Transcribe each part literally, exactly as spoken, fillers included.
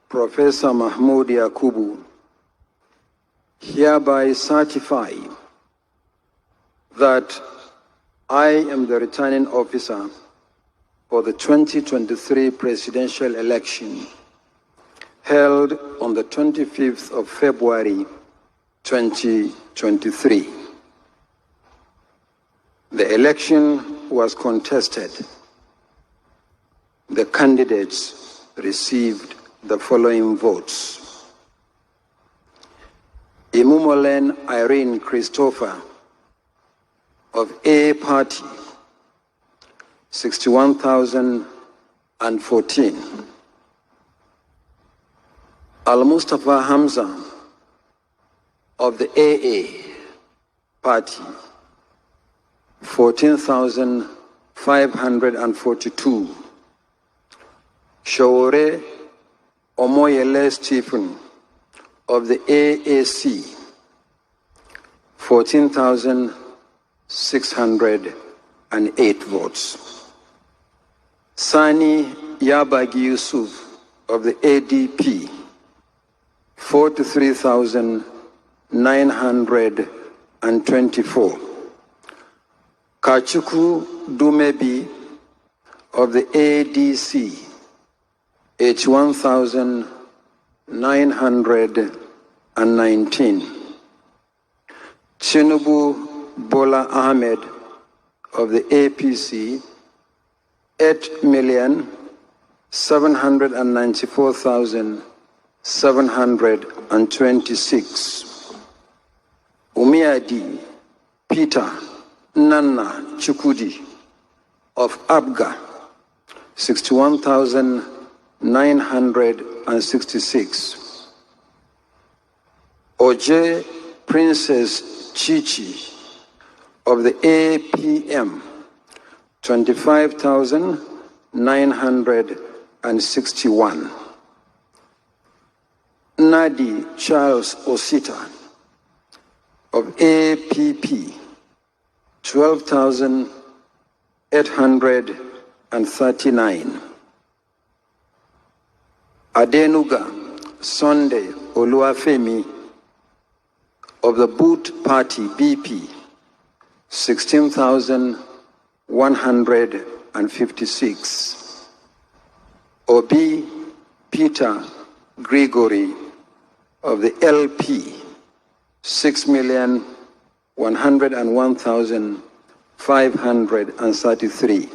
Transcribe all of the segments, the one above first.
Professor Mahmoud Yakubu, hereby certify that I am the returning officer for the twenty twenty-three presidential election held on the twenty-fifth of February, twenty twenty-three. The election was contested. The candidates received the following votes: Imumolen Irene Christopher of A Party, sixty-one thousand and fourteen. Al Mustafa Hamza of the A A Party, fourteen thousand five hundred and forty-two. Showore Omoyele Stephen of the A A C, fourteen thousand six hundred and eight votes. Sani Yabagi Yusuf of the A D P, forty-three thousand nine hundred and twenty-four. Kachuku Dumebi of the A D C, eighty-one thousand nine hundred and nineteen. Tinubu Bola Ahmed of the A P C, eight million seven hundred and ninety-four thousand seven hundred and twenty-six. Umiadi Peter Nana Chukudi of APGA, sixty-one thousand nine hundred and sixty-six. Oje Princess Chichi of the A P M, twenty-five thousand nine hundred and sixty-one. Nadi Charles Osita of A P P, twelve thousand eight hundred and thirty-nine. Adenuga Sunday Oluwafemi of the Boot Party, B P, sixteen thousand one hundred and fifty-six. Obi Peter Gregory of the L P, six million one hundred and one thousand five hundred and thirty-three.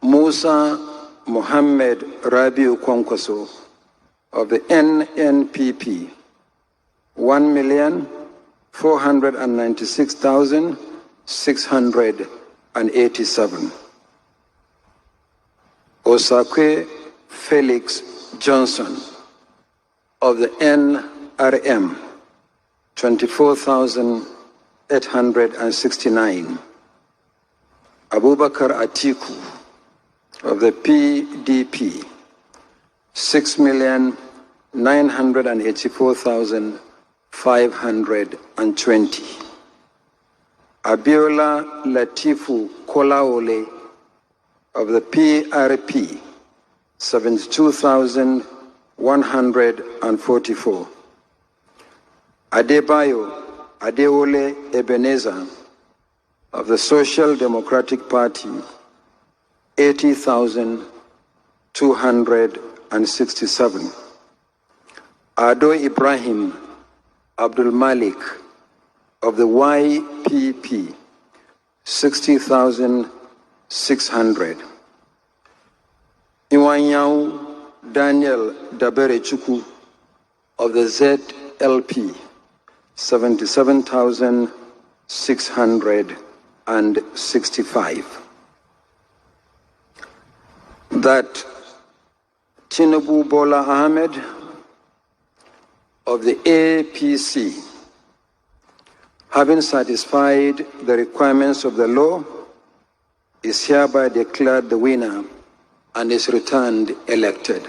Musa Mohammed Rabiu Kwankwaso of the N N P P, one million four hundred and ninety-six thousand six hundred and eighty-seven. Osakwe Felix Johnson of the N R M, twenty-four thousand eight hundred and sixty-nine. Abubakar Atiku of the P D P, six million nine hundred and eighty-four thousand five hundred and twenty. Abiola Latifu Kolaole of the P R P, seventy-two thousand one hundred and forty-four. Adebayo Adewole Ebenezer of the Social Democratic Party, eighty thousand two hundred and sixty-seven. Ado Ibrahim Abdul Malik of the Y P P, sixty thousand six hundred. Iwanyao Daniel Daberechukwu of the Z L P, seventy-seven thousand six hundred and sixty-five. That Tinubu Bola Ahmed of the A P C, having satisfied the requirements of the law, is hereby declared the winner and is returned elected.